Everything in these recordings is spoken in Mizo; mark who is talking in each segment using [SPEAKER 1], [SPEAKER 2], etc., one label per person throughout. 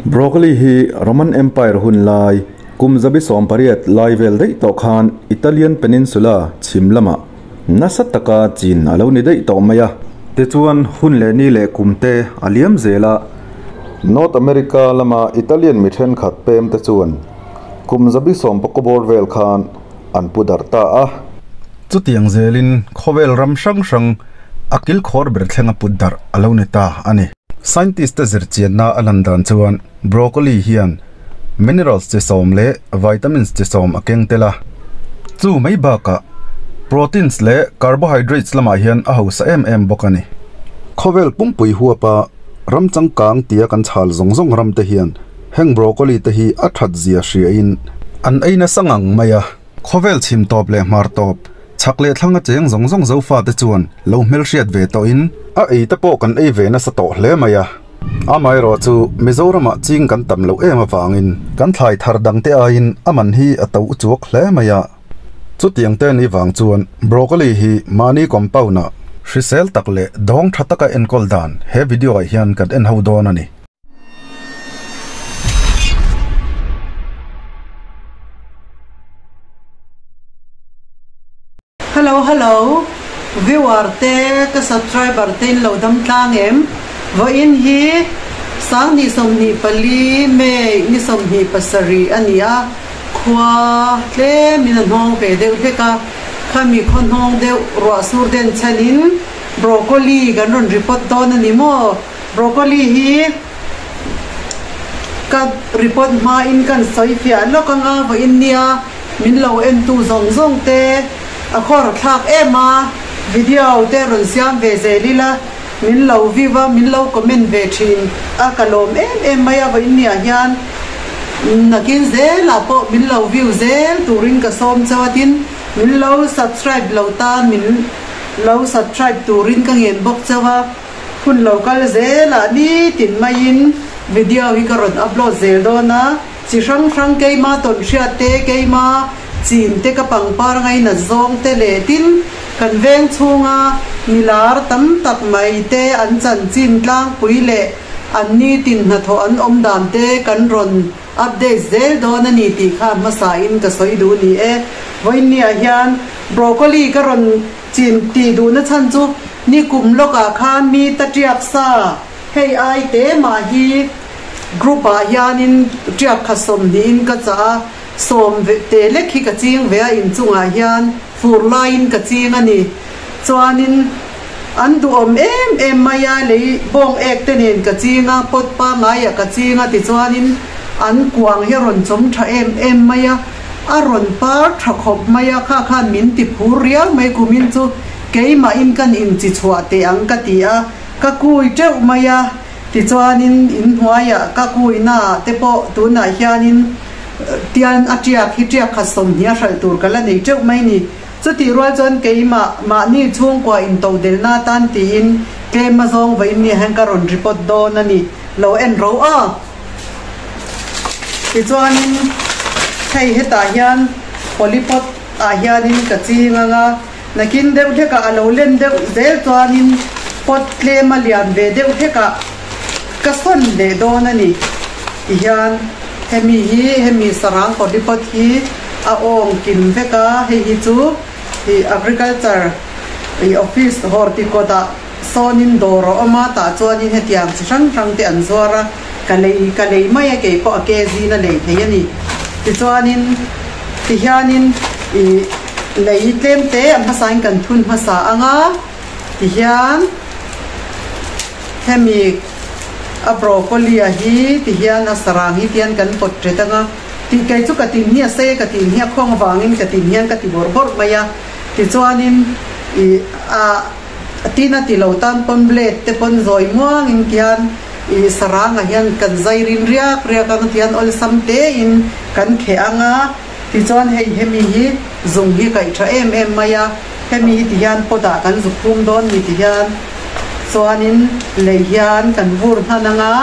[SPEAKER 1] Broccoli hi Roman Empire hun lai kum 1800 lai vel daih tawh khan Italian Peninsula chhim lamah nasa taka chin a lo ni daih tawh mai a. Tichuan hun leh ni leh kum te a liam zel a. North America lama Italian mi thenkhat pem te chuan kum 19 bawr vel khan an pu darh ta a. Chutiang zelin khawvel ram hrang hrang a kilkhawr ber thlenga put darh a lo ni ta a ni. Scientist te zirchianna a lan dan chuan broccoli hian minerals chi sawm leh vitamins chi sawm a keng tel a. Chu mai bakah proteins leh carbohydrates lamah hian a hausa em em bawk a ni. Khawvel pumpui huapa ram changkang tia kan chhal zawng zawng ram te hian heng broccoli te hi a that zia hriain an ei nasa ngang mai a. Khawvel chhim tawp leh hmar tawp, chhak leh thlang a cheng zawng zawng Zofate chuan lo hmelhriat ve tawhin a ei te pawh kan ei ve nasa tawh hle mai a. Amaherawh chu Mizoramah ching kan tam loh em avangin kan thlai thar dangte aiin a man hi a to uchuak hle mai a. Chutiang te ni vang chuan broccoli hi mahni compound ah hrisel tak leh dawng tha taka enkawl dan he video ah hian kan en ho dawn a ni.
[SPEAKER 2] Hello hello viewer te ka subscriber te in lo dam tlang em vawiin hi 2024 May ni 27 a ni a khua tlem in a hnawng ve deuh hlek a khami khaw hnawng deuh ruah sur den chhan in broccoli kan rawn report dawn a ni maw. Broccoli hi ka report hma in kan sawi fiah lawk anga vawiin nia min lo en tu zawng zawng te a khawr thlak em a, video te rawn siam ve zel ila min lo view a min lo comment ve thin a ka lawm em em mai a vawiin nia hian nakin zelah pawh min lo view zel turin ka sawm chauh a tin min lo subscribe lo tan min lo subscribe turin ka ngen bawk chauh a. Hun lo kal zelah nitin maiin video hi ka rawn upload zel dawn a, chi hrang hrang keima tawnhriat te, keima chin te ka pangpar ngainat zawng te leh tin kan veng chhunga milar tam tak mai te an chanchin tlangpui leh an nitin hnathawh an awm dan te kan rawn update zel dawn a ni tih kha hmasa in ka sawi duh ni e. Vawiinniah hian broccoli ka rawn Chin tih duhna chhan chu ni kum lawkah khan mi ta tiak sa hei ai te mah hi group ah hianin tiak kha 20 in ka chah a, sawm te lek hi ka ching ve a inchungah hian fur laiin ka ching a ni. Chuanin an duhawm em em mai a, lei bawng ek te nen ka ching a, pot pangaiah ka ching a tichuanin an kuang hi a rawn chawm tha em em mai a. A rawn par tha khawp mai a, kha khan min ti phur riau mai kumin chu keimahin kan inchi chhuah teh ang ka ti a, ka kui teuh mai a, tichuanin inhnuaiah ka kuina te pawh tunah hianin tian a tiak hi tiak khat 20 a hralh tur ka la nei teuh mai ni. Chutih rual chuan keimah mahni chhungkua intodelna atan tiin tlem a zawng vawiin ni hian ka rawn report dawn a ni, lo en ro a. Tichuanin hei hetah hian polypot ah hianin ka ching ang a, nakin deuh hlekah a lo len deuh zel chuanin pot tlem a lian ve deuh hlekah ka sawn leh dawn a ni. Tihian hemi hi hemi sarang polypot hi a awng kim vek a, hei hi chu ih agriculture ih office horticourt ah Sawnin dawr a awm a, tah chuanin hetiang chi hrang hrang te an zuar a, ka lei ka lei mai a, kei pawh a ke zin a lei thei a ni. Tichuanin tihianin ih lei tlem te a hmasain kan thun hmasa ang a, tihian hemi a broccoli a hi tihian a sarang hi tihian kan pawt ṭet ang a, tih kei chu ka tin hi a sei a, ka tin hi a khawng vangin ka tin hian ka ti bawrh bawrh mai a, tichuanin ih a. Tin a ti lo tan pawn blade te pawn zawi muangin tihian ih sarangah hian kan zai rin riak riak ang tihian awlsam tein kan kheh ang a, tichuan hei hemi hi zung hi kaih tha em em mai a, hemi hi tihian pot ah kan zuk phum dawn ni tihian chuanin lei hian kan vur hnan ang a.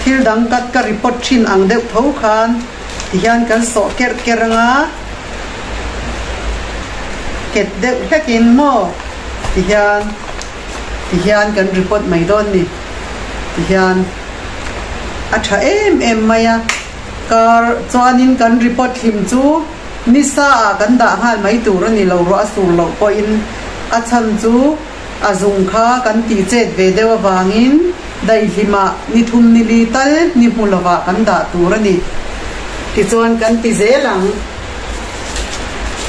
[SPEAKER 2] Thil dang kat ka report thin ang deuh tho khan. Tihian kan sawh kerh kerh ang a, ket deuh hlekin maw? Tihian tihian kan repot mai dawn ni. Tihian a tha em em mai a. Kar chuanin kan repot hlim chu nisa ah kan dah nghal mai tur a ni lo ruah a sur loh pawhin a chhan chu a zung kha kan tih chet ve deuh avangin daihlimah ni thum ni li tal ni hmu lovah kan dah tur a ni. Tichuan kan ti zel ang.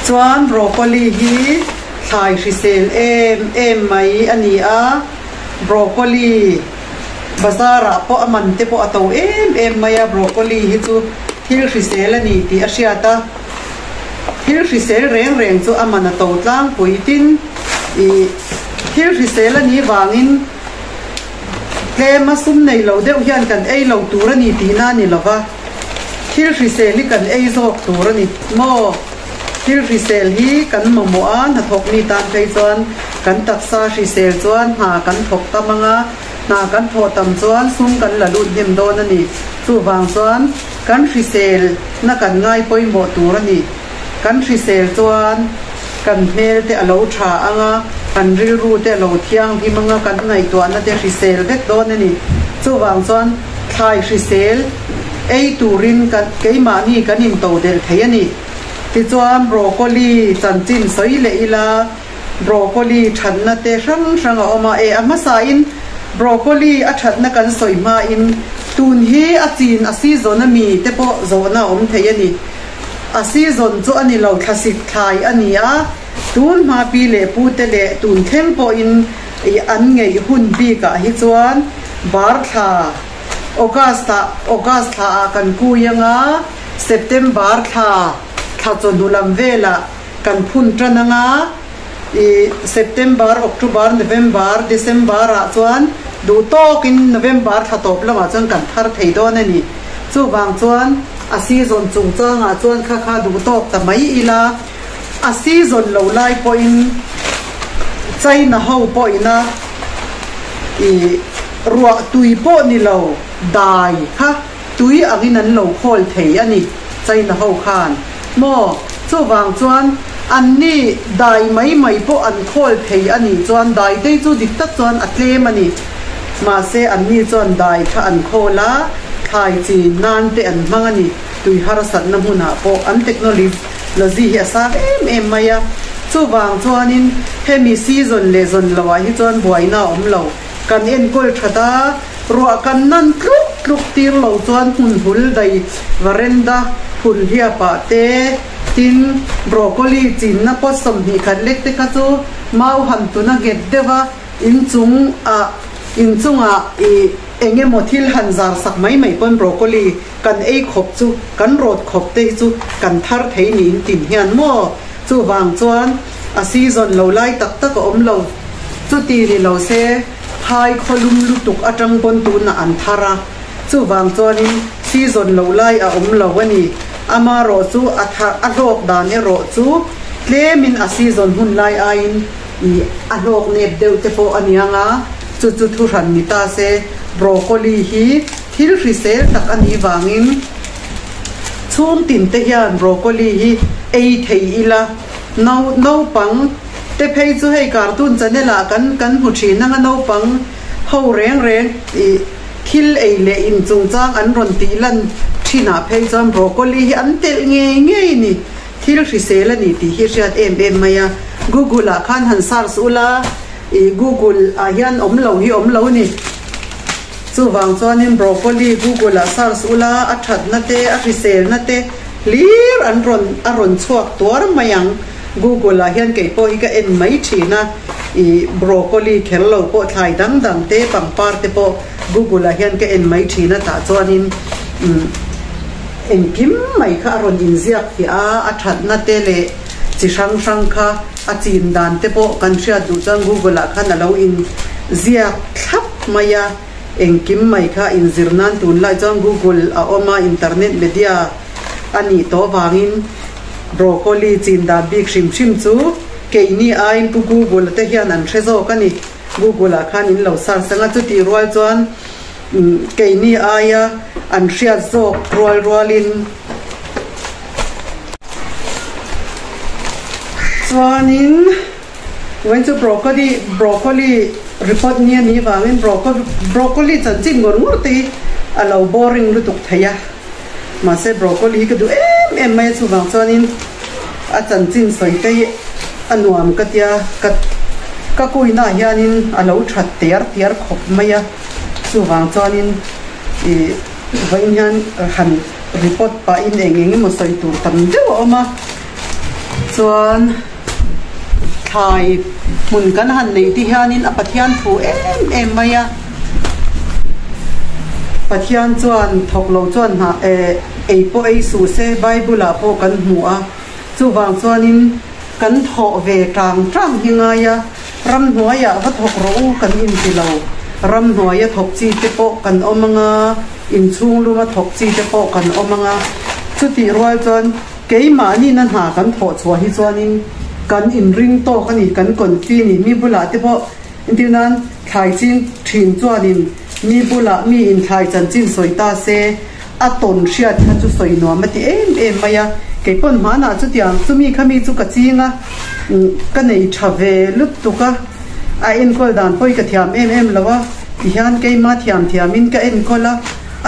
[SPEAKER 2] Chuan broccoli hi thlai hrisel em em mai a ni a, broccoli bazar ah pawh a man te pawh a to em em mai a, broccoli hi chu thil hrisel a ni tih a hriat a, thil hrisel reng reng chu a man a to tlangpui tin ih thil hrisel a nih vangin tlem a sum nei lo deuh hian kan ei lo tur a ni tihna a ni lo va. Thil hrisel hi kan ei zawk tur a ni maw? Thil hrisel hi kan mamawh a, hnathawk mi tan phei chuan kan taksa hrisel chuan hna kan thawk tam ang a, hna kan thawh tam chuan sum kan la lut hnem dawn a ni. Chuvang chuan kan hrisel na kan ngai pawimawh tur a ni. Kan hrisel chuan kan hmel te a lo tha ang a, kan rilru te a lo thianghlim ang a, kan ngaihtuahna te hrisel vek dawn a ni. Chuvang chuan thlai hrisel ei turin kan keimahni kan into delh thei a ni. Tichuan broccoli chanchin sawi leh ila, broccoli thatna te hrang hrang a awm a, e a hmasain broccoli a thatna kan sawi hmain tun hi a chin a season a mi te pawh zawhna a awm thei a ni. A season chu a ni lo thlasik thlai a ni a, tun hma pi leh pu te leh tun thleng pawhin an ngeih hun bikah hi chuan bar thla August ah August thla ah kan kui anga September thla thla chawhnu lam velah kan phun tan anga i September, October, November, December ah chuan duh tawkin November thla tawp lamah chuan kan thar thei dawn a ni. Chuvang chuan a season chungchangah chuan kha kha duh tawk ta mai ila a season lo lai pawhin China ho pawhina i ruah tui pawh ni lo dai kha tui angin an lo khawl thei a ni China ho khan maw chuvang chuan anni dai mai mai pawh an khawl thei a nih chuan dai te chu dik tak chuan a tlem a ni mahse anni chuan dai kha an khawl a thlai chi nan te an hmang a ni tui harsatna hmunah pawh an technology hi a sang em em mai a chuvang chuanin hemi season leh zawn loah hi chuan buaina a awm lo kan enkawl that a ruah kan nan tluk tluk tir lo chuan hmun hul dai varenda phun hliapah te tin broccoli chinna pot 20 lek te kha chu mau han tuna nghet deuh a inchung ah inchungah ih eng emaw thil han zar sak mai mai pawn broccoli kan ei khawp chu kan rawt khawp te hi chu kan thar thei niin tin hian maw chuvang chuan a season lo lai tak tak a awm lo chuti ni lo se phai khawlum lutuk atang pawn tunah an thar a chuvang chuanin season lo lai a awm lo a ni amarawh chu a thar a hlawk dan erawh chu tlemin a season hun lai aiin ih a hlawk nep deuh te pawh a niang a chu chu thuhran ni ta se broccoli hi Thil hrisel tak a nih vangin chhung tin te hian broccoli hi ei thei ila, no naupang te phei chu hei cartoon channel ah kan kan hmu thin anga naupang ho reng reng ih thil ei leh in chungchang an rawn tih lan thin ah phei chuan broccoli hi an telh ngei ngei a ni. Thil hrisel a ni tih hi hriat em em mai a, Google ah khan han search ula ih Google ah hian awm lo hi awm lo ni. Chuvang chuanin broccoli Google ah search ula a thatna te a hriselna te hlir an rawn a rawn chhuak tuar mai ang. Google ah hian kei pawh hi ka en mai thin a, ih broccoli kher lo pawh thlai dang dang te pangpar te pawh Google ah hian ka en mai thin a tah chuanin umm engkim mai kha a rawn inziak fiah a, a thatna te leh chi hrang hrang kha a chin dan te pawh kan hriat duh chuan Google ah khan a lo inziak thlap mai a, engkim mai kha inzir nan tunlai chuan Google a awm a, internet media a nih tawh vangin broccoli chin dan bik hrim hrim chu keini aiin pu Google te hian an hre zawk a ni. Google ah khan in lo search ang a, chutih rual chuan keini aia an hriat zawk rual rualin Chuanin. Vawiin chu broccoli broccoli report ni a nih vangin broccoli chanchin ngawr ngawr te hi a lo boring lutuk thei a. Mahse broccoli hi ka duh em em mai a chuvang chuanin a chanchin sawi te hi a nuam ka tia ka ka kuinah hianin a lo that tiar tiar khawp mai a chuvang chuanin ih vawiin hian han report pahin eng eng emaw sawi tur tam deuh a awm a chuan thlai hmun kan han neih te hianin a Pathian thu em em mai a. Pathian chuan thawk lo chuan hnah eh ei pawh ei suh se Bible ah pawh kan hmu a, chuvang chuanin kan thawh ve tang tang hi ngai a, ramhnuaiah va thawk rawh u kan inti lo, ramhnuaia thawk chi te pawh kan awm anga, inchhung luma thawk chi te pawh kan awm anga, chutih rual chuan keimahni na hna kan thawh chhuah hi chuanin kan inring tawk a ni, kan confi ni, mi bulah te pawh Entir nan, thlai chin thin chuanin mi bulah mi in thlai chanchin sawi ta se, a tawn hriat kha chu sawi nuam a ti em em mai a. Kei pawn hmanah chutiang chumi kha mi chu ka ching a, ka nei tha ve lutuk a, a enkawl dan pawi ka thiam em em lo a, tihian keima thiam thiamin ka enkawl a,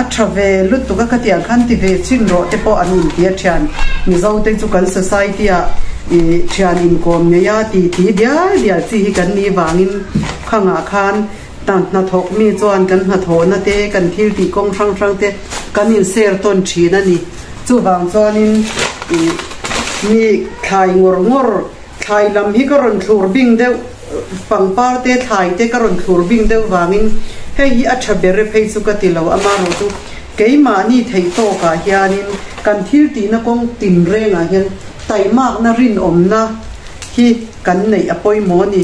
[SPEAKER 2] a tha ve lutuk a, khatiang khan ti ve chin rawh te pawh an inti a thian. Mizote chu kan society ah ih thian inkawm ngei a ti ti dial dial chi hi kan nih vangin khangah khan hna hnathawk mi chuan kan hnathawhna te kan thil tih kawng hrang hrang te kan in share tawn thin a ni. Chuvang chuanin ih mi thlai ngawr ngawr Thlai lam hi ka rawn thlur bing deuh, pangpar te thlai te ka rawn thlur bing deuh vangin hei hi a tha ber e phei chu ka ti lo, amaherawhchu keimahni theih tawkah hianin kan thil tihna kawng tinrengah hian taimakna rinawmna hi kan neih a pawimawh a ni.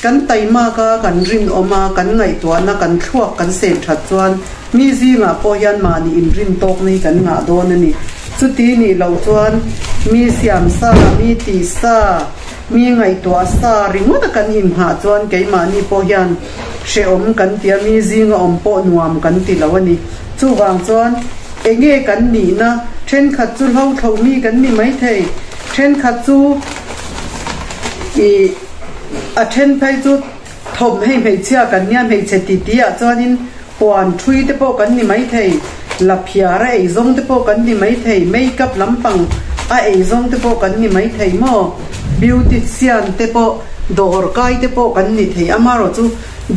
[SPEAKER 2] Kan taimak a, kan rinawm a, kan ngaihtuahna kan thluak kan sen that chuan mi zingah pawh hian mahni inrin tawkna hi kan ngah dawn a ni. Chuti nih loh chuan mi siam sa, mi tih sa, mi ngaihtuah sa ringawt a kan inhngah chuan keimahni pawh hian hrehawm kan ti a, mi zinga awm pawh nuam kan ti lo a ni. Chuvang chuan enge kan nihna thenkhat chu hlothlo mi kan ni maithei, thenkhat chu ih a then phei chu thawm hei hmeichhia kan nia hmeichhe titi ah chuanin Puan thui te pawh kan ni maithei, laphiar a ei zawng te pawh kan ni maithei, make up lampang a ei zawng te pawh kan ni maithei maw? Beautician te pawh, dawr kai te pawh kan ni thei. Amaherawhchu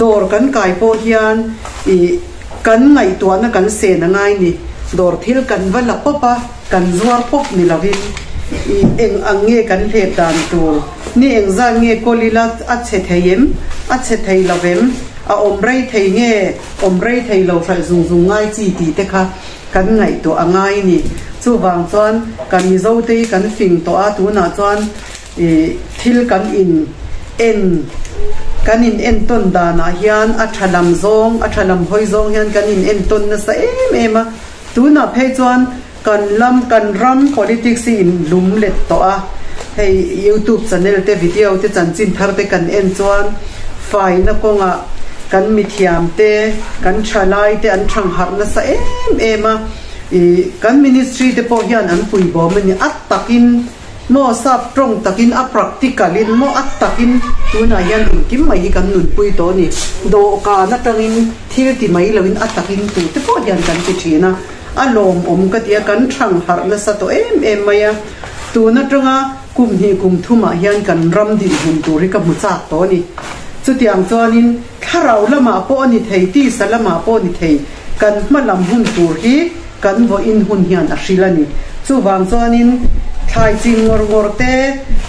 [SPEAKER 2] dawr kan kai pawh hian ih kan ngaihtuahna kan sen a ngai ni. Dawr thil kan va la pawp a, kan zuar pawp ni lovin ih eng ang nge kan hlep dan tur, ni engzat nge kawl ila a chhe thei em, a chhe thei lovem? A awm rei thei nge awm rei thei lo hralh zung zung ngai chi tih te kha kan ngaihtuah a ngai ni. Chuvang chuan kan Mizo te hi kan fing tawh a, tunah chuan ih thil kan in en kan in entawn danah hian a tha lam zawng a tha lam hawi zawng hian kan in entawn nasa em em a. Tunah phei chuan kan lam kan ram politics hi in lum let tawh a, hei youtube channel te video te chanchin thar te kan en chuan faina kawngah kan mithiam te kan thalai te an thangharh nasa em em a, ih kan ministry te pawh hian an puibawm a ni a takin maw sap tawng takin a practical in maw a takin tunah hian engkim mai hi kan nunpui tawh a ni, dawhkan atangin thil ti mai loin a takin tute pawh hian kan ti thin a. A lawmawm ka ti a, kan thang harh nasa tawh em em mai a. Tun atanga kum hnih kum thumah hian kan ram dinhmun tur hi ka hmu chak tawh a ni. Chutiang chuanin thlarau lamah pawh a ni thei, tisa lamah pawh a ni thei, kan hma lam hun tur hi kan vawiin hun hian a hril a ni. Chuvang chuanin thlai chin ngawr ngawr te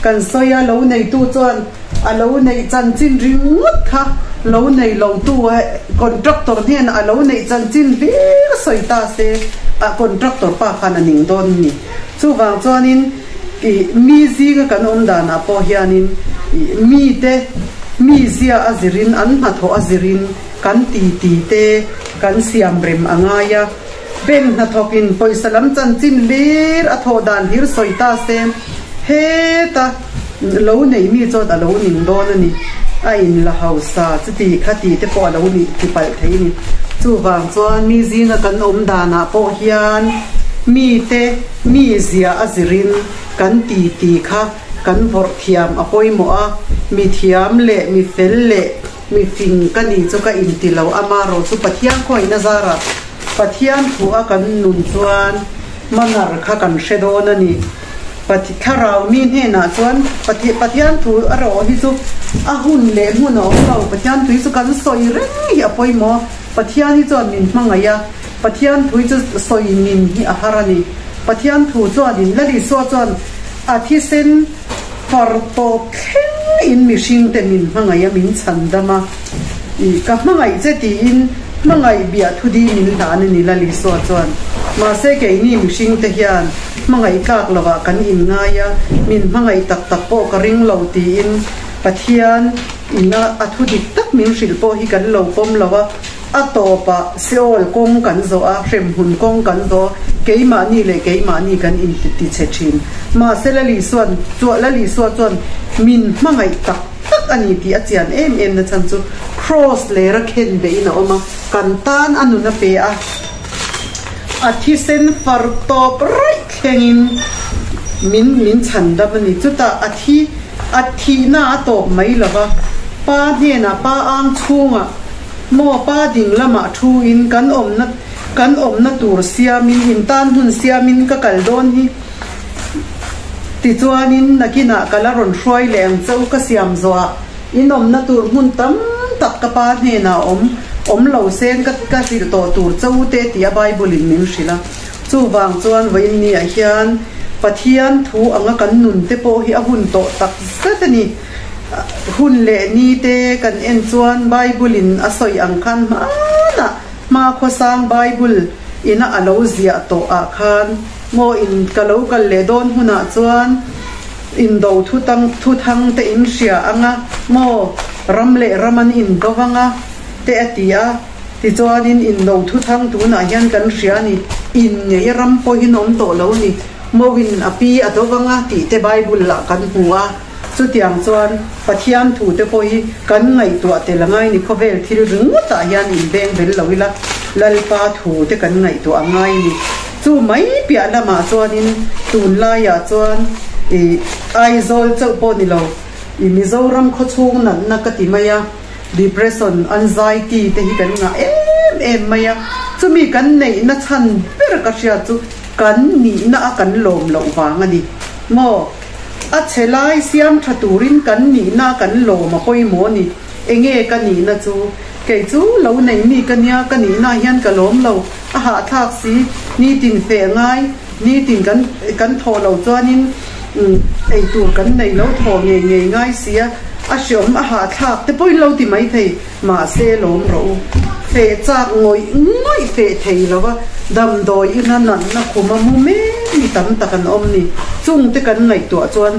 [SPEAKER 2] kan sawi a, lo neitu chuan A lo neih chanchin ringawt kha lo nei lotu contractor hnenah a lo neih chanchin hlir sawi ta se, a contractor pa khan a ning dawn a ni. Chuvang chuanin ih mi zinga kan awm danah pawh hianin ih mite mizia a zirin an hnathawh a zirin kan titi te kan siam rem a ngai a. Bank hnathawkin pawisa lam chanchin hlir a thawh dan hlir sawi ta se, heta lo nei mi chuan a lo ning dawn a ni. A in la hausa chuti kha ti te pawh a lo nih ti palh thei a ni. Chuvang chuan mi zinga kan awm danah pawh hian mite mi zia a zirin kan ti ti kha. kan vawrh thiam a pawimawh a, mi thiam leh mi fel leh mi fing ka ni chu ka inti lo amarawh chu Pathian khawihna zarah Pathian thu a kan nun chuan manner kha kan hre dawn a ni. Thlarau mi hnenah chuan Pathian thu a rawh hi chu a hun leh hmun a awm lo, Pathian thu hi chu kan sawi reng hi a pawimawh. Pathian hi chuan min hmangaih a, Pathian thu hi chu sawi nin hi a har a ni. Pathian thu chuanin Lal Isua chuan a thisen far tawp thleng in mihring te min hmangaih a, min chhan dam a. I ka hmangaih che tiin hmangaih biah thu di min hlan a ni Lal Isua chuan. Mahse keini mihring te hian hmangaih tlak lovah kan inngai a, min hmangaih tak tak pawh ka ring lo tiin Pathian Ina a thu dik tak min hrilh pawh hi kan lo pawm lo a, a tawpah Seol kawng kan zawh a, hremhmun kawng kan zawh a, keimahni leh keimahni kan inti chhe thin. Mahse Lal Isuan chuan Lal Isua chuan min hmangaih tak tak a ni tih a chian em em na chhan chu Kraws lera khen beihin a awm a, kan tan a nun a pe a, a thisen far tawp raih thlengin min min chhan dam a ni. Chutah a thi a thihna a tawp mai lo va, pa hnenah pa ang chhungah maw pa ding lamah thu in kan awmna kan awmna tur siamin in tan hun siamin ka kal dawn hi tichuanin nakinah ka la rawn hruai leh ang che u ka siam zawhah in awmna tur hmun tam tak ka pa hnenah awm awm lo sen ka ka hrilh tawh tur che u te tih a Bible in min hrilh a. Chuvang chuan vawiin ah hian Pathian thu anga kan nun te pawh hi a hun tawh tak zet a ni. Hun leh ni te kan en chuan Bible in a sawi ang khan hmanah hma khawsang Bible ina a lo ziah tawh ah khan maw in ka lo kal leh dawn hunah chuan indo thu tang thu thang te in hria anga maw ram leh ram an indo anga te a ti a. Tichuanin indo thuthang tunah hian kan hria a ni, in ngei ram pawhin awm tawh lo ni, Mawin a pi a do vanga tih te Bible ah kan hmu a, chutiang chuan Pathian thu te pawh hi kan ngaihtuah tel a ngai ni, khawvel thil ringawtah hian inbeng bel lo ila, Lalpa thu te kan ngaihtuah a ngai ni. Chu mai piah lamah chuanin tunlaiah chuan ih Aizawl chauh pawh ni lo, ih Mizoram khawchhung natna ka ti mai a, Depression, anxiety te hi kan ngah em em mai a, chumi kan neihna chhan ber ka hriat chu kan nihna a kan lawm loh vang a ni. Maw? A chhe lai siam tha turin kan nihna a kan lawm a pawimawh a ni. Enge ka nihna chu? Kei chu lo nei mi ka nia, ka nihna hian ka lawm lo, a hahthlak si, nitin feh ngai, nitin kan kan thawh loh chuanin eitur kan nei lo thawh ngei ngei ngai si a, a hreawm a hahthlak te pawhin lo ti mai thei, mahse lawm rawh u. Feh chak ngawih ngawih feh thei lo a, damdawi ina natna khuma mu mek mi tam tak an awm ni. Chungte kan ngaihtuah chuan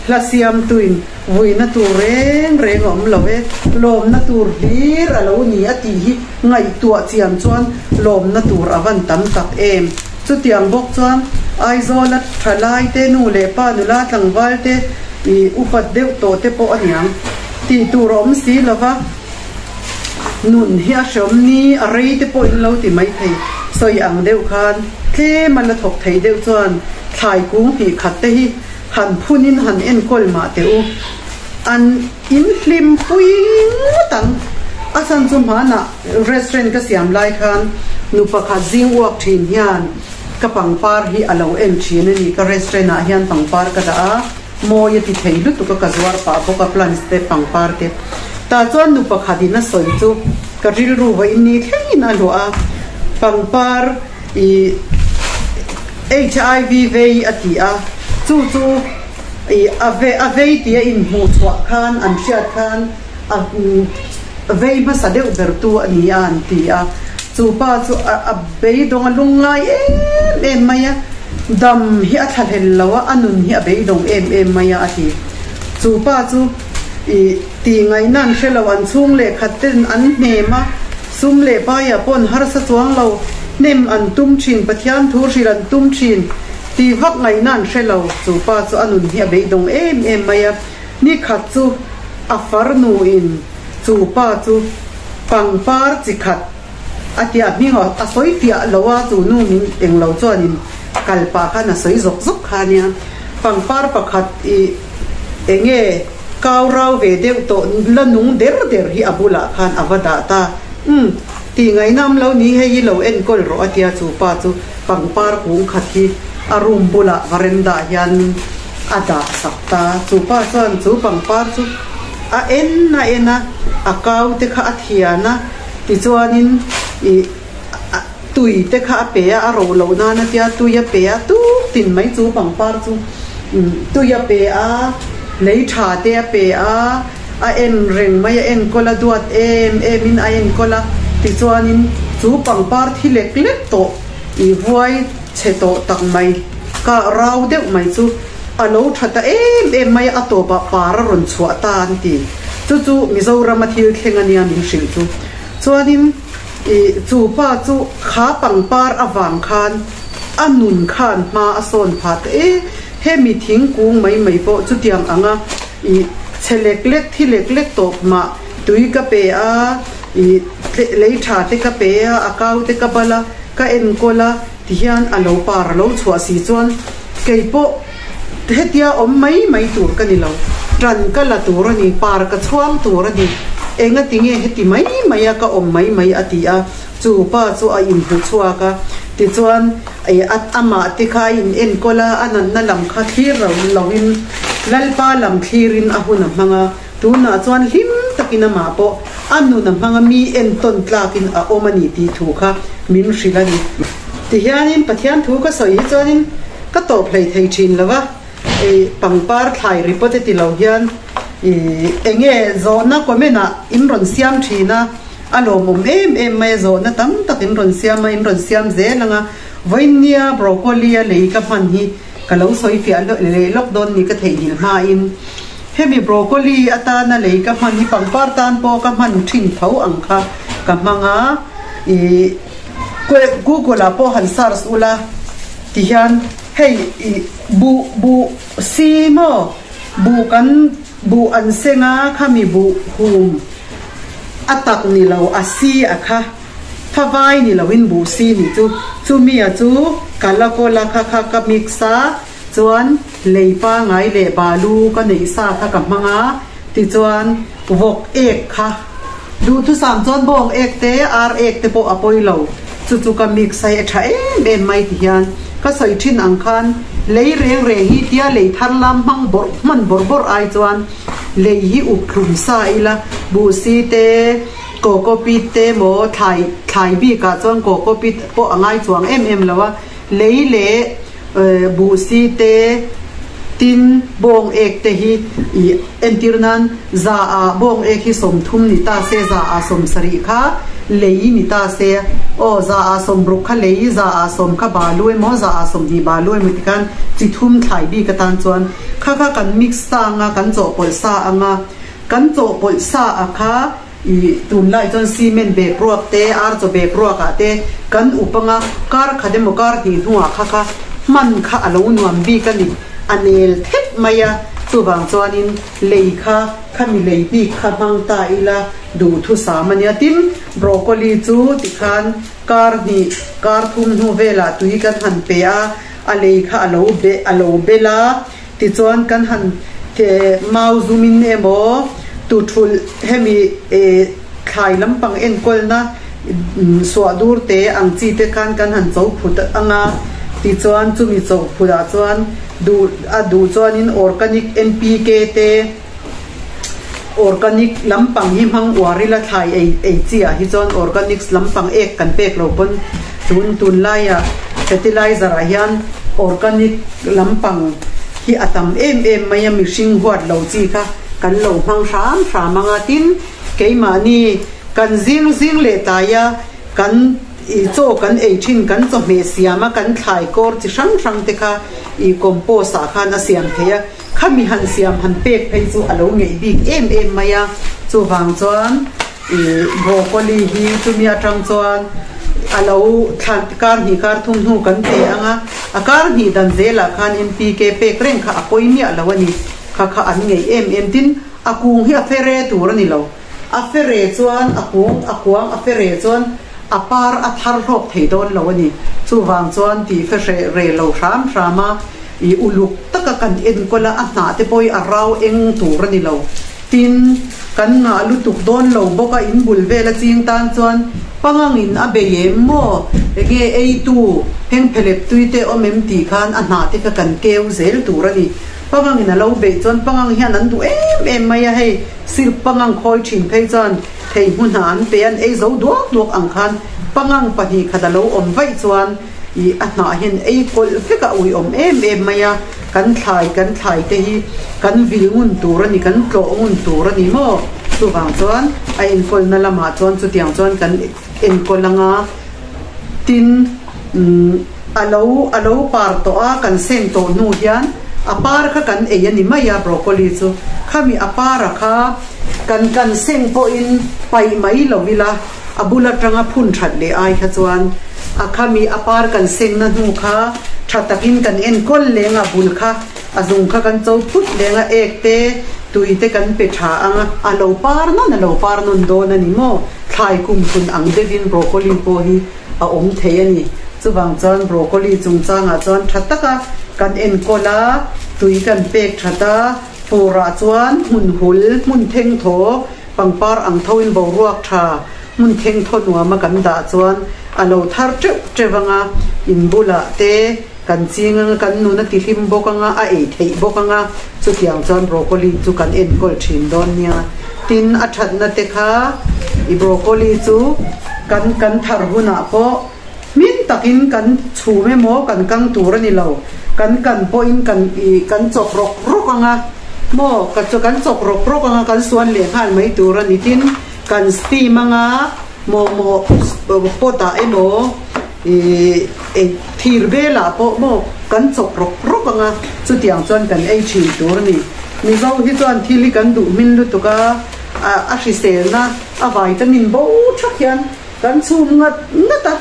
[SPEAKER 2] hla siamtuin vuina tur reng reng a awm lo e, lawmna tur hlir a lo ni a tih hi ngaihtuah chian chuan lawmna tur a van tam tak em. Chutiang bawk chuan Aizawla thalai te, nu leh pa, nula tlangval te, ih upat deuh tawh te pawh a niang tih tur a awm si lo va, nun hi a hreawm ni, a rei te pawh in lo ti mai thei. Sawi ang deuh khan tlem a la thawk thei deuh chuan thlai kung hnih khat te hi han phunin han enkawl mah teh u. An inhlim pui ngawt ang. A chhan chu hmanah restaurant ka siam lai khan nu pakhat zing uak thin hian ka pangpar hi a lo en thin a ni. Ka restaurant ah hian pangpar ka dah a, mawi a ti thei lutuk a, ka zuar pah bawk a plants te pangpar te. Tah chuan nu pakhat in a sawi chu ka rilru vawiin ni thlengin a luah a, pangpar ih HIV vei a ti a, chu chu ih a ve a vei tih a inhmuh chhuah khan an hriat khan a vei hmasa deuh ber tu a ni a an ti a, chu pa chu a a beidawng a lungngai em em mai a, dam hi a thlahlel lo a, a nun hi a beidawng em em mai a a ti. Chu pa chu ih tih ngaihna an hre lo, an chhung leh khat ten an hnem a, sum leh paiah pawh an harsa chuang lo, hnem an tum thin, Pathian thu hrilh an tum thin. Ti vak ngaihna an hre lo, chu pa chu a nun hi a beidawng em em mai a, ni khat chu a farnu in chu pa chu pangpar chi khat a tia hming a sawi fiah lo a, chu nu min eng lo chuan in kal pah khan a sawi zawk zawk kha nia, pangpar pakhat i Enge kau rau ve deuh tawh la nung der der hi a bulah khan a va dah ta. Umm, tih ngaihnam lo ni hei hi lo enkawl rawh a tia chu pa chu pangpar kung khat hi a room bulah varendah hian a dah sak ta. Chu pa chuan chu pangpar chu a en a en a, a kau te kha a thian a, tichuanin ih tui te kha a pe a, a ro loh nan a tia tui a pe a, tuk tin mai chu pangpar chu tui a pe a, lei tha te a pe a, a en reng mai a enkawl a duat em em in a enkawl a, tichuanin chu pangpar thi lek lek tawh ih vuai chhe tawh tak mai ka rau deuh mai chu a lo tha ta em em mai a, a tawpah par a rawn chhuah ta an ti. Chu chu Mizorama thil thleng a nia min hrilh chu. Chuanin ih chu pa chu kha pangpar avang khan a nun khan hma a sawn phah ta e, hemi thingkung mai mai pawh chutiang anga ih chhe lek lek thi lek lek tawp mah tui ka pe a, ih lei tha te ka pe a, a kau te ka bal a, ka enkawl a tihian a lo par a lo chhuah si chuan keipawh Hetia awm mai mai tur ka ni lo. Ṭan ka la tur a ni, par ka chhuang tur a ni. Enga tinge heti mai mai a ka awm mai mai a ti a, chu pa chu a inhmu chhuak a. Tichuan, amah te kha a in enkawl a, a natna lam kha thlir ro loin Lalpa lam thlirin a hun a hmang a. Tunah chuan hlim takin amah pawh a nun a hmang a, mi entawn tlakin a awm a ni tih thu kha min hrilh a ni. Tihianin Pathian thu ka sawi hi chuanin ka tawp hlei thei thin lo va, i pangpar thlai report e ti lo hian i enge zawhna comment ah in rawn siam thin a, a lawmawm em em mai a, zawhna tam tak in rawn siam a, in rawn siam zel ang a, vawinia broccoli a lei ka hman hi ka lo sawi fiah leh lawk dawn ni ka theihnghilh hmain hemi broccoli atana lei ka hman hi pangpar tan pawh ka hman thin tho ang kha ka hmang a, i. Google ah pawh han search ula tihian hei ih buh buh si maw buh kan buh an seng a khami buh hum a tak ni lo a si a kha favai ni lo in buh si nih chu chumi a chu ka la kawl a kha kha ka mix a chuan lei pangai leh balu ka neih sa kha ka hmang a tichuan vawk ek kha. Duhthusam chuan bawng ek te, ar ek te pawh a pawi lo. Chu chu ka mix a hi a tha em em mai ti hian ka sawi thin ang khan lei reng reng hi tia lei thar lam hmang bawrh hman bawrh bawrh ai chuan lei hi up thlum sa ila buhsi te, cocopeat te maw thlai thlai bik ah chuan cocopeat pawh a ngai chuang em em lo a, lei leh Buhsi te, tin bawng ek te hi ih entir nan za ah bawng ek hi 30 ni ta se, za ah 70 kha lei ni ta se, aw za ah 60 kha lei, za ah 10 kha balu emaw, za ah 20 balu emaw ti khan chi thum thlai bik atan chuan kha kha kan mix sa anga kan chawhpawlh sa anga kan chawhpawlh sa a kha Ih, tunlai chuan cement bag ruak te, ar chaw bag ruak ah te kan up anga kar khat emaw kar hnih hnuah kha kha hman kha a lo nuam bik a ni, a nel thep mai a, chuvang chuanin lei kha khami lei bik kha hmang ta ila duhthusam a nia. Tin, broccoli chu tikhan kar hnih, kar thum hnu velah tui kan han pe a, a lei kha a lo be a lo bel a, Tichuan kan han mau zumin emaw tuthulh hemi thlai lampang enkawlna suah dur te ang chi te khan kan han cho phut ang a, tichuan chumi cho phut ah chuan duh a duh chuanin organic NPK te organic lampang hi hmang uar ila thlai ei ei chi ah hi chuan organics lampang ek kan pek lo pawn tun tunlaiah fertilizer ah hian organic lampang hi a tam em em mai a mihring huat lo chi kha kan lo hmang hram hram ang a tin keimahni kan zing zing leh tlai a kan Ih chaw kan ei thin kan chawhmeh siam a kan thlai kawr chi hrang hrang te kha ih compost ah khan a siam thei a, khami han siam han pek phei chu a lo ngeih bik em em mai a, chuvang chuan ih broccoli hi chumi atang chuan a lo thlan kar hnih kar thum hnu kan pe ang a, a kar hnih dan zelah khan NPK pek reng kha a pawi miah lo a ni, kha kha an ngeih em em tin a kung hi a fere tur a ni lo. A fere chuan a kung, a kuang a fere chuan a par a thar hlawk thei dawn lo a ni. Chuvang chuan tih fe hreh re lo hram hram a. I uluk taka kan enkawl a, a hnah te pawh hi a rau eng tur a ni lo. Tin, kan ngah lutuk dawn lo bawk a, in bul vel a ching tan chuan pangangin a bei em maw? Enge eitu heng phelep tui te awm em tih khan a hnah te kha kan keu zel tur a ni. Pangangin a lo beih chuan pangang hian an duh em em mai a, hei silk pangang khawi thin phei chuan thei hmunah an pe an ei zo duak duak ang khan pangang 2 khat a lo awm vaih chuan Ih a hnah hian ei kawlh vek a uiawm em em mai a, kan thlai kan thlai te hi kan vil ngun tur a ni, kan tlawh ngun tur a ni maw? Chuvang chuan a enkawlna lamah chuan chutiang chuan kan enkawl ang a, tin umm a lo a lo par tawh a kan seng tawh hnu hian a par kha kan ei a ni mai a broccoli chu, khami a par a kha kan kan seng pawhin paih mai lo ila. A bul atanga phun that leh ai kha chuan a khami a par kan sengna hnu kha tha takin kan enkawl leng a bul kha a zung kha kan cho phut leng a ek te tui te kan pe tha ang a, a lo par nawn a lo par nawn dawn a ni maw? Thlai kum hlun ang deuhin broccoli pawh hi a awm thei a ni. Chuvang chuan broccoli chungchangah chuan tha taka kan enkawl a, tui kan pek that a, furah chuan hmun hul, hmun thengthaw, Pangpar ang thoin boruak tha hmun theng thaw nuama kan dah chuan a lo thar teuh teuh ang a, in bulah te kan ching ang a, kan nun a ti hlim bawk ang a, a ei theih bawk ang a, chutiang chuan broccoli chu kan enkawl thin dawn nia. Tin, a thatna te kha i broccoli chu kan kan thar hunah pawh hmin takin kan chhum emaw kan kang tur a ni lo, kan kan pawhin kan ih kan chawk rawk rawk ang a, maw ka chu kan chawk rawk rawk ang a kan suan leh nghal mai tur a ni tin kan steam ang a mawhmawh pot ah emaw ih eng thir velah pawh maw kan chawk rawk rawk ang a chutiang chuan kan ei thin tur a ni. Mizo hi chuan thil hi kan duh hmin lutuk a, a hriselna a vitamin bo thak hian Kan chhum ngat ngat a,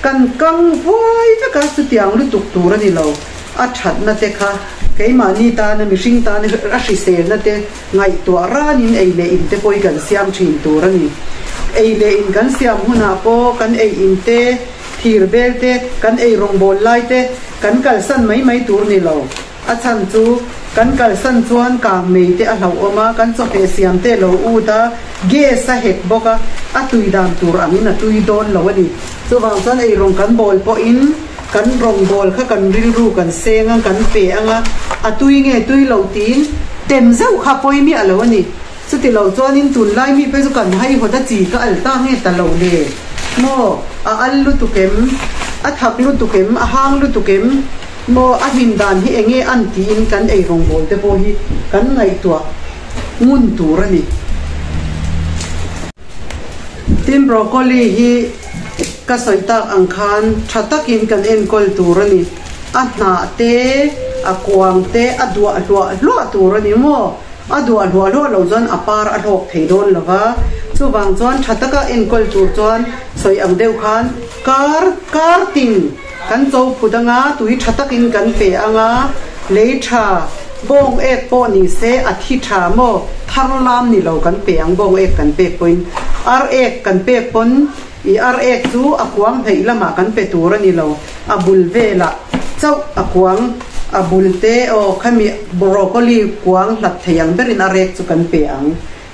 [SPEAKER 2] kan kang vuai vek a, chutiang lutuk tur a ni lo. A thatna te kha keimahni tana mihring tana a hriselna te ngaihtuah ranin ei leh in te pawh hi kan siam thin tur a ni. Ei leh in kan siam hunah pawh kan ei in te, thir bel te, kan ei rawngbâwl lai te kan kalsan mai mai tur ni lo. A chhan chu kan kalsan chuan kang mei te a hlauhawm a, kan chawhmeh siam te lo ut a, gas a hek bawk a, a tui dan tur angin a tui dawn lo a ni. Chuvang chuan eirawng kan bawl pawhin kan rawngbâwl kha kan rilru kan seng a, kan pe ang a, a tui nge tui lo tiin tem zeuh kha pawi miah lo a ni. Chuti lo chuanin tunlai mi phei chu kan haihawt a chi ka al ta nge ta lo le maw? A al lutuk em? A thak lutuk em? A hang lutuk em? Maw a hlim dan hi enge an tiin kan ei rawngbâwl te pawh hi kan ngaihtuah ngun tur a ni. Tin broccoli hi ka sawi tak ang khan tha takin kan enkawl tur a ni. A hnah te, a kuang te a duah hluah hluah tur a ni maw? A duah hluah hluah loh chuan a par a hlawk thei dawn lo va, chuvang chuan tha taka enkawl tur chuan sawi ang deuh khan kar kar tin kan cho phut anga tui tha takin kan pe anga lei tha bawng ek pawh ni se a thi tha maw thar lam ni lo kan pe ang bawng ek kan pek pawhin ar ek kan pek pawn i ar ek chu a kuang hneih lamah kan pe tur a ni lo. A bul velah chauh a kuang, a bul te aw khami broccoli kuang hlat thei ang berin a rek chu kan pe ang.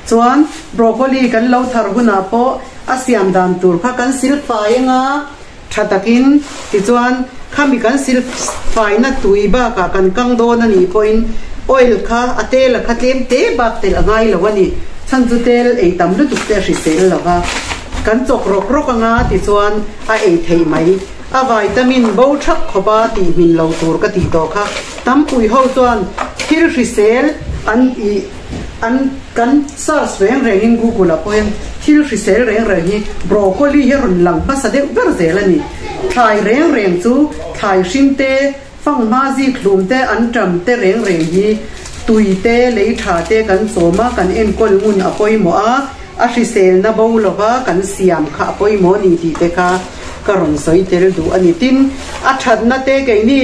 [SPEAKER 2] Chuan broccoli kan lo thar hunah pawh a siam dan tur kha kan sil fai anga tha takin tichuan khami kan sil faina tui bakah kan kang dawn a nih pawhin oil kha a tel a kha tlem te bak telh a ngai lo a ni. Chhan chu tel ei tam lutuk te a hrisel lo va, kan chawk rawk rawk anga tichuan a ei theih mai. A vitamin bo thak khawp a tih hmin lo tur ka tih tawh kha. Tampui ho chuan thil hrisel an ih an kan search reng reng in Google ah pawh hian thil hrisel reng reng hi broccoli hi a rawn lang hmasa deuh ber zel a ni. Thlai reng reng chu thlai hring te, fanghma zik hlum te, anṭam te reng reng hi tui te, lei tha te kan chawm a, kan enkawl ngun a pawimawh a, a hriselna bo lova kan siam kha a pawimawh a ni tih te kha ka rawn sawi tel duh a ni. Tin, a thatna te keini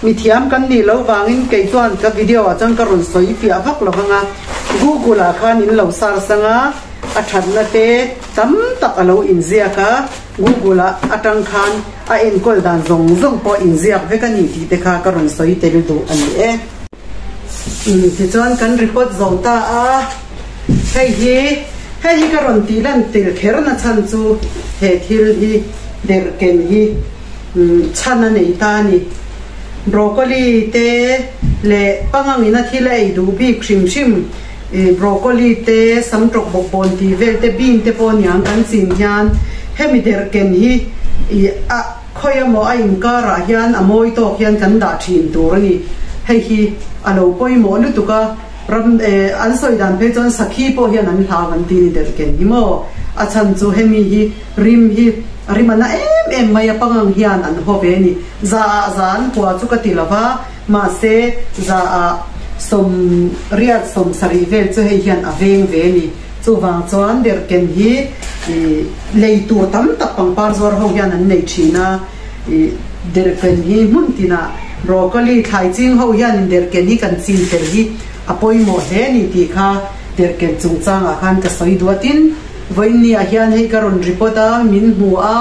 [SPEAKER 2] mithiam kan nih loh vangin kei chuan ka video ah chuan ka rawn sawi fiah vak lo vang a, Google ah khan in lo search ang a. A thatna te tam tak a lo inziak a, Google ah atang khan a enkawl dan zawng zawng pawh inziak vek a ni tih te kha ka rawn sawi tel duh a ni e. Tichuan kan report zo ta a, hei hi hei hi ka rawn tih lan tel kher na chhan chu he thil hi derhken hi chhan a nei ta a ni. Broccoli te leh pangangin a thil a ei duh bik hrim hrim broccoli te samtawk bawk bawn tih vel te bean te pawh aniang kan chin hian hemi derhken hi a Khawi emaw a inkarah hian a mawi tawk hian kan dah thin tur a ni. Hei hi a lo pawimawh lutuk a, ram eh an sawi dan phei chuan sakhi pawh hian an hlau an ti ni der ken hi maw. A chhan chu hemi hi rim hi a rim a na em em mai a pangang hian an haw ve a ni. Za ah za an hua chu ka ti lo va, mahse za ah sawmriat sawmsarih vel chu hei hian a veng ve a ni. Chuvang chuan derhken hi lei tur tam tak pangpar zuar ho hian an nei thin a, derhken hi hmun tinah broccoli thlai ching ho hianin derhken hi kan chin tel hi a pawimawh hle a ni tih kha derhken chungchangah khan ka sawi duh a. Tin, vawiinniah hian hei ka rawn report a, min hmu a,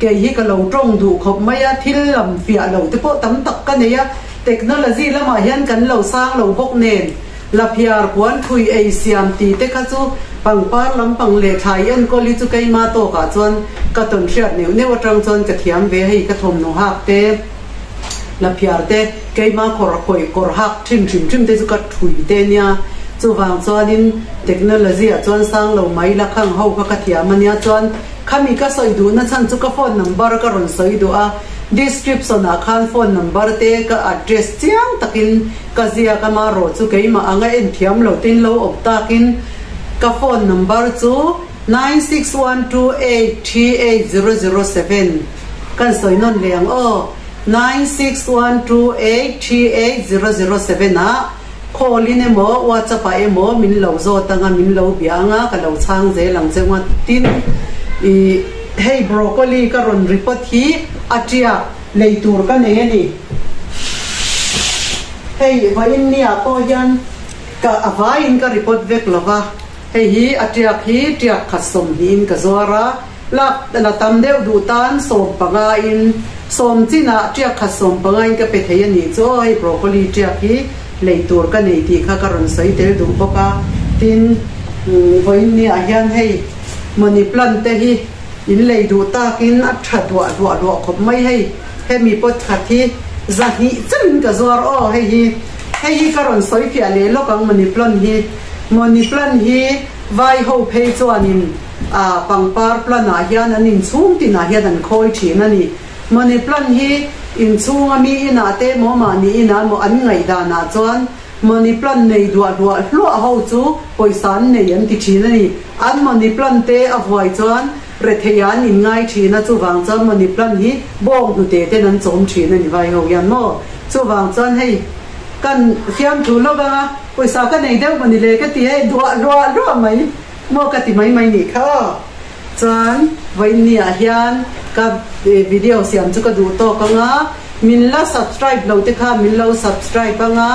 [SPEAKER 2] kei hi ka lo tawng duh khawp mai a, thil lam fiah lo te pawh tam tak ka nei a, technology lamah hian kan lo sang lo bawk nen. Laphiar puan thui ei siam tih te kha chu pangpar lampang leh thlai enkawl hi chu keima tawkah chuan ka tawn hriat neuh neuh atang chuan ka thiam ve hei ka thawmhnaw hak te laphiar te keima khawr kawih kawr hak thin hrim hrim te chu ka thui te nia chuvang chuanin technology ah chuan sang lo mai la khang ho kha ka thiam ania chuan khami ka sawi duhna chhan chu ka phone number ka rawn sawi duh a description ah khan phone number te ka address chiang takin Ka ziak a marawh chu keimah anga en thiam lo tin lo awm takin ka phone number chu 9612838007 kan sawi nawn leh ang aw 9612838007 ah call in emaw whatsapp ah emaw min lo zawt anga min lo bia anga ka lo chhang zel ang che ngawt tin ih hei broccoli ka rawn report hi a tiak Lei tur ka nei a ni. Hei vawiin nia pawh hian ka a vaiin ka report vek lo va, hei hi a tiak hi tiak khat sawmhnihin ka zuar a, lak la tam deuh duh tan 15 in sawm chinah tiak khat 15 in ka pe thei a nih chu aw hei broccoli tiak hi lei tur ka nei tih kha ka rawn sawi tel duh bawk a, tin vawiin nia hian hei money plant te hi In lei duh takin a tha duah duah duah khawp mai hei, hemi pot khat hi 200 chauhin ka zuar aw hei hi, hei hi ka rawn sawi fiah leh lawk ang money plant hi, money plant hi vai ho phei chuanin ah pangpar plant ah hian an inchhung tinah hian an khawi thin a ni, money plant hi inchhung a mi inah te emaw mahni inah emaw an ngaihdan ah chuan Money plant nei duah hluah hluah ho chu pawisa an nei an ti thin a ni. An money plant te a vuai chuan rethei ah an inngai thin a, chuvang chuan money plant hi bawng hnute ten an chawm thin a ni vai ho hian maw. Chuvang chuan hei kan fiamthu lawk anga pawisa ka nei deuh mawni le ka ti hei duah hluah hluah mai maw ka ti mai mai nih kha aw. Chuan vawiinni ah hian ka video siam chu ka duh tawk anga min la subscribe lo te kha min lo subscribe anga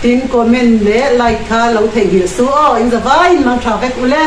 [SPEAKER 2] tin comment leh like kha lo theihnghilh su aw in za vaiin mang tha vek ule.